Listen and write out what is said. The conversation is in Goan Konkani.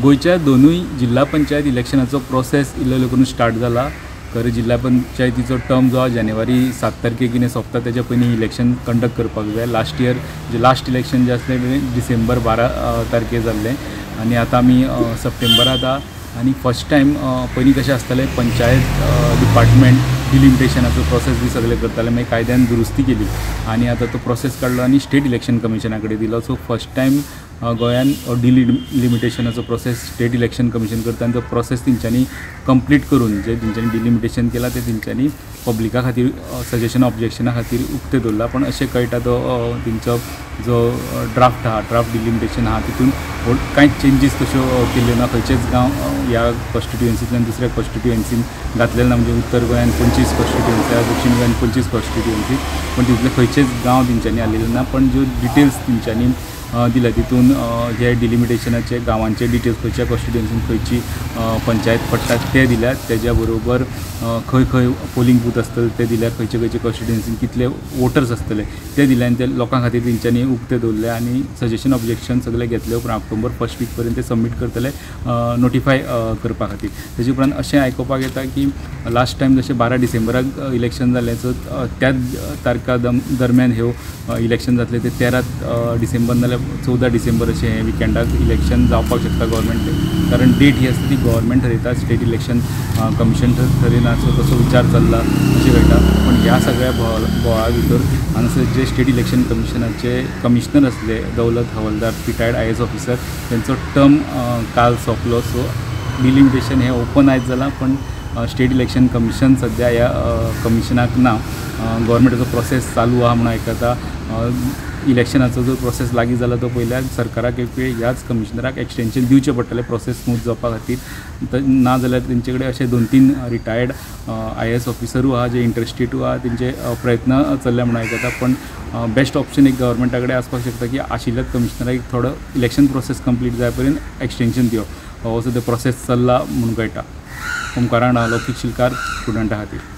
गोंयच्या दोनूय जिल्हा पंचायत इलेक्शनाचो प्रोसेस इल्लो इल्लो करून स्टार्ट जाला. खरें जिल्हा पंचायतीचो टर्म जो आहा जानेवारी 7 तारखेक कितें सोंपता तेच्या पयलीं इलेक्शन कंडक्ट करपाक जाय. लास्ट इयर जे लास्ट इलेक्शन जें आसलें तें डिसेंबर 12 तारखेर जाल्लें आनी आतां आमी सप्टेंबरांत आहा आनी फर्स्ट टायम पयलीं कशें आसतालें पंचायत डिपार्टमेंट डिलिमिटेशनाचो प्रोसेस बी सगळें करतालें, मागीर कायद्यान दुरुस्ती केली आनी आतां तो प्रोसेस काडलो आनी स्टेट इलेक्शन कमिशना कडेन दिलो. सो फर्स्ट टायम गोंयान डिलिमिटेशनाचो प्रोसेस स्टेट इलेक्शन कमिशन करता आनी तो प्रोसेस तेंच्यांनी कंप्लीट करून जे तेंच्यांनी डिलिमिटेशन केलां तें तेंच्यांनी पब्लिका खातीर सजेशन ऑब्जेक्शना खातीर उक्तें दवरलां. पूण अशें कळटा तो तेंचो जो ड्राफ्ट आहा, ड्राफ्ट डिलिमिटेशन आहा, तितून कांयच चेंजीस तश्यो केल्ल्यो ना. खंयचेच गांव ह्या कॉन्स्टिट्युएन्सींतल्यान दुसऱ्या कॉन्स्टिट्युएन्सीन घातलेले ना. म्हणजे उत्तर गोंयान 25 कॉन्स्टिट्युएन्सी आहा, दक्षिण गोंयान 25 कॉन्स्टिट्युएन्सी, पूण तितले खंयचेच गांव तेंच्यांनी हाडलेले ना. पण ज्यो डिटेल्स तेंच्यांनी दिल्या तितून हे डिलिमिटेशनाचे गांवांचे डिटेल्स, खंयच्या कॉन्स्टिट्युएन्सीन खंयची पंचायत पडटा ते दिल्यात, तेज्या बरोबर खंय खंय पोलिंग बूथ आसतले ते दिल्या, खंयचे खंयचे कॉन्स्टिट्युएन्सीन कितले वोटर्स आसतले ते दिले आनी ते लोकां खातीर तेंच्यांनी उक्ते दवरले आनी सजेशन ऑब्जेक्शन सगळे घेतले उपरांत ऑक्टोबर फर्स्ट वीक पर्यंत ते सबमीट करतले नोटिफाय करपा खातीर. तेजे उपरांत अशें आयकुपाक येता की लास्ट टायम जशें 12 डिसेंबराक इलेक्शन जालें, सो त्याच तारखा दरम्यान ह्यो इलेक्शन जातलें, ते 13 डिसेंबर नाल्यार 14 डिसेंबर अशें हें विकेंडाक इलेक्शन जावपाक शकता गव्हर्मेंट, कारण डेट ही आसता ती गव्हर्मेंट ठरयता, स्टेट इलेक्शन कमिशन ठरयना. सो तसो विचार चल्ला अशें कळटा. पूण ह्या सगळ्या बोवाळा भितर हांगासर जे स्टेट इलेक्शन कमिशनाचे कमिशनर आसले Daulat Havaldar, retired IAS officer, तेंचो टर्म काल सोंपलो. सो डिलिमिटेशन हें ओपन आयज जालां, पण स्टेट इलेक्शन कमिशन सद्या ह्या कमिशनाक ना. गव्हर्मेंटाचो प्रोसेस चालू आहा म्हणून आयकता. इलेक्शनाचो जो प्रोसेस लागीं जाला तो पळयल्यार सरकाराक एक वेळ ह्याच कमिशनराक एक्सटेंशन दिवचें पडटलें प्रोसेस स्मूथ जावपा खातीर. ना जाल्यार तेंचे कडेन अशे 2-3 रिटायर्ड IAS ऑफिसरूय आहा जे इंट्रस्टेडूय आहा, तेंचे प्रयत्न चल्ल्या म्हणून आयकता. पण बेस्ट ऑप्शन एक गव्हर्मेंटा कडेन आसपाक शकता की आशिल्ल्याच कमिशनराक एक थोडो इलेक्शन प्रोसेस कंप्लीट जाय पर्यंत एक्सटेंशन दिवप, असो ते प्रोसेस चल्ला म्हणून कळटा. ओमकारा लौकीक शिलकार स्टुडंटा खातीर.